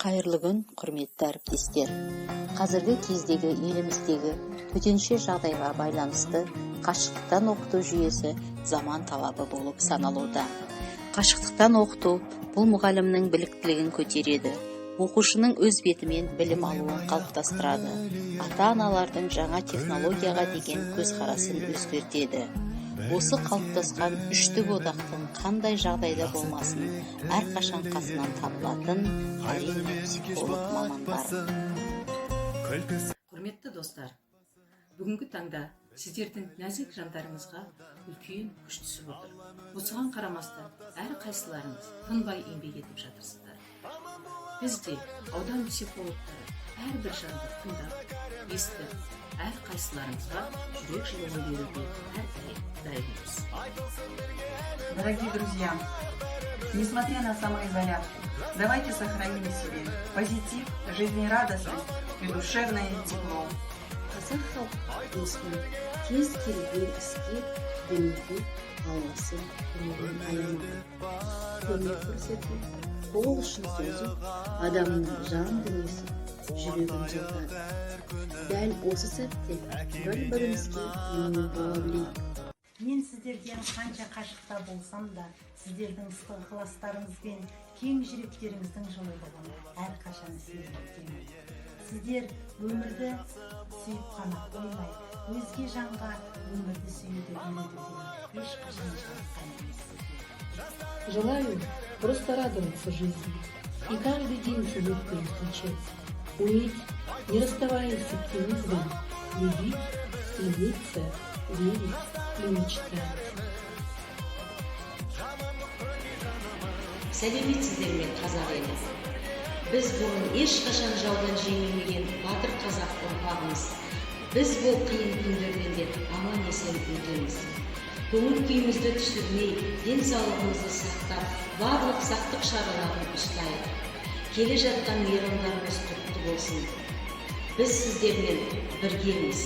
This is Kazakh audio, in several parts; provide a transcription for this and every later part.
Қайырлы күн, құрметті әріптестер! Қазіргі кездегі еліміздегі төтенше жағдайға байланысты қашықтықтан оқыту жүйесі заман талабы болып саналуда. Қашықтықтан оқыту бұл мұғалімнің біліктілігін көтереді, оқушының өз бетімен білім алуын қалыптастырады, ата аналардың жаңа технологияға деген көзқарасын өзгертеді. Осы қалыптасқан үштік одақтың қандай жағдайда болмасын әрқашан қасынан табылатын, әрине, психолог мамандар. Құрметті достар, бүгінгі таңда сіздердің нәзік жандарыңызға үлкен күш түсіп отыр. Осыған қарамастан, әрқайсыларыңыз тынбай еңбек етіп жатырсыздар. Біз де, аудан психологтары, әрбір жанды тыңдап, естіп, әрқайсыларыңызға жүрек жылуын беруге әрдайым дайынбыз. Дорогие друзья, несмотря на самоизоляцию, давайте сохраним в себе позитив, жизнерадостность и душевное тепло. Қазақ халқы досының кез келген іске, дүниеге Алласы көмегін аямаған. Көмек көрсету, қол ұшын созу адамның жан дүниесін, жүрегін жылытады. Дәл осы сәтте бір бірімізге демеу бола білейік. Мен сіздерден қанша қашықта болсам да, сіздердің ыстық ықыластарыңыз бен кең жүректеріңіздің жылылығын әрқашан сезініп өтемін. Сіздер өмірді сүйіп қана қоймай, өзге жанға өмірді сүюді үйретуден ешқашан жалыққан емессіздер. Желаю просто радоваться жизни и каждый день с улыбкой встречать. Уметь, не расставаясь с оптимизмом, любить, стремиться, верить и мечтать. Сәлеметсіздер ме, қазақ елі! Біз бұрын ешқашан жаудан жеңілмеген батыр қазақ ұрпағымыз. Біз бұл қиын күндерден де аман есен өтеміз. Көңіл күйімізді түсірмей, денсаулығымызды сақтап, барлық сақтық шараларын ұстайық. Келе жатқан мейрамдарымыз құтты болсын! Біз сіздермен біргеміз.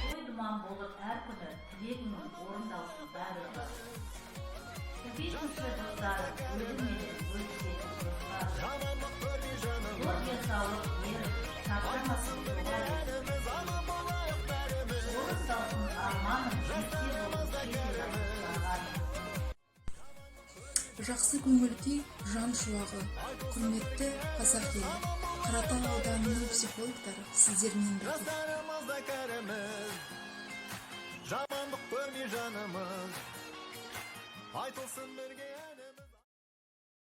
Той думан болып әр күні, тілегіңнің орындалсын барлығы. Көбейсінші достарым, өзіңменен бөлісетін достар. Зор денсаулық беріп, шаршамасын соға берсін. Орындалсын арманым, мектеп болып шетел асып барғаным. Жақсы көңіл күй – жан шуағы. Құрметті қазақ елі, Қаратал ауданының психологтары сіздермен бірге. Жастарымызда кәріміз, жамандық көрмей жанымыз, айтылсын бірге.